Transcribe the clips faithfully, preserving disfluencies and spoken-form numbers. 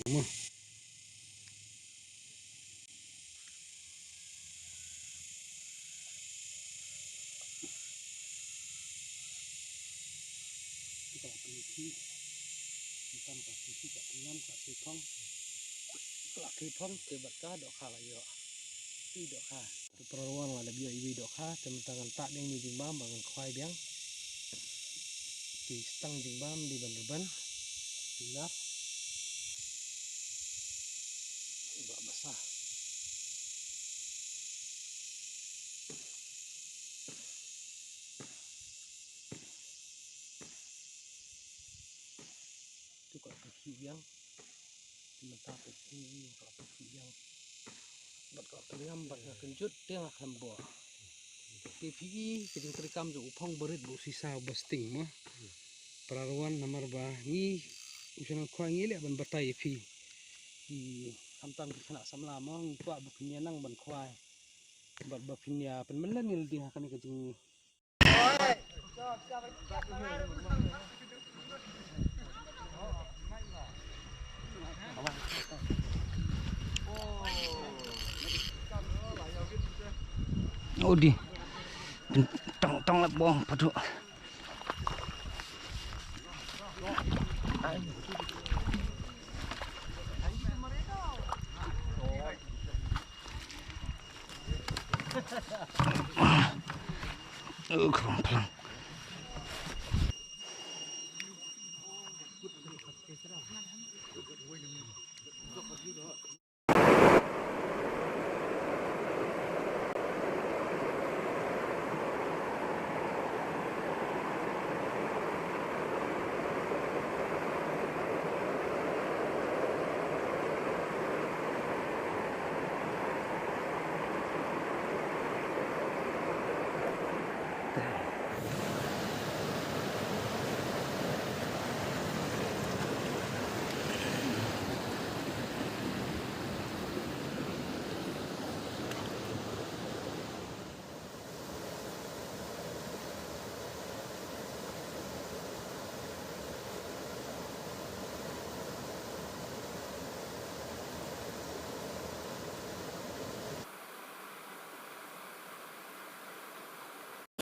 Mo. Ka la pynkhih, mynta ka la pynkhih, ka pynngam, ka la khie phong, ka la khie phong, te bad ka dohkha la ïoh. Te dohkha. Te para ruan, nga la dep ïoh iwei dohkha, te mynta ngan tah biang ïa i jingbam ba ngan khwai biang. Te stang jingbam dei ban rben. Enough. Ba basa. Te ka la pynkhih biang. Te mynta ka pynkhih, ka la pynkhih biang. Bad ka la pynngam bad nga kynjut te nga khlem bor. Te phi i ka jingtrei kam jong u phong barit bad u sisa ba sting mo. Para ruan, namar ba ngi u shnong Khwai ngi leh ban batai ïa phi. Ki khamtam ki khynnah samla mo, ngi kwah ba phin ïa nang ban khwai. Bad ba phin ïa pynmynlong ïa lade ha kane ka jing Odi. Tong tong la bong padu. Oh, khrong phlang.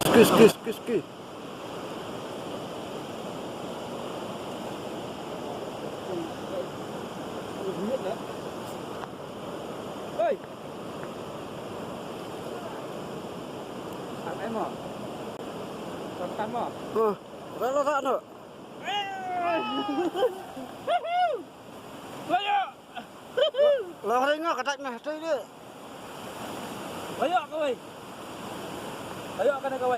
Ski, ski, ski, ski. Hey. Sat em mo. Sat em mo. Huh. Rela tak tu. Lah ringa katak meh tu dia. Ayo kawai. Ayo kana kawai.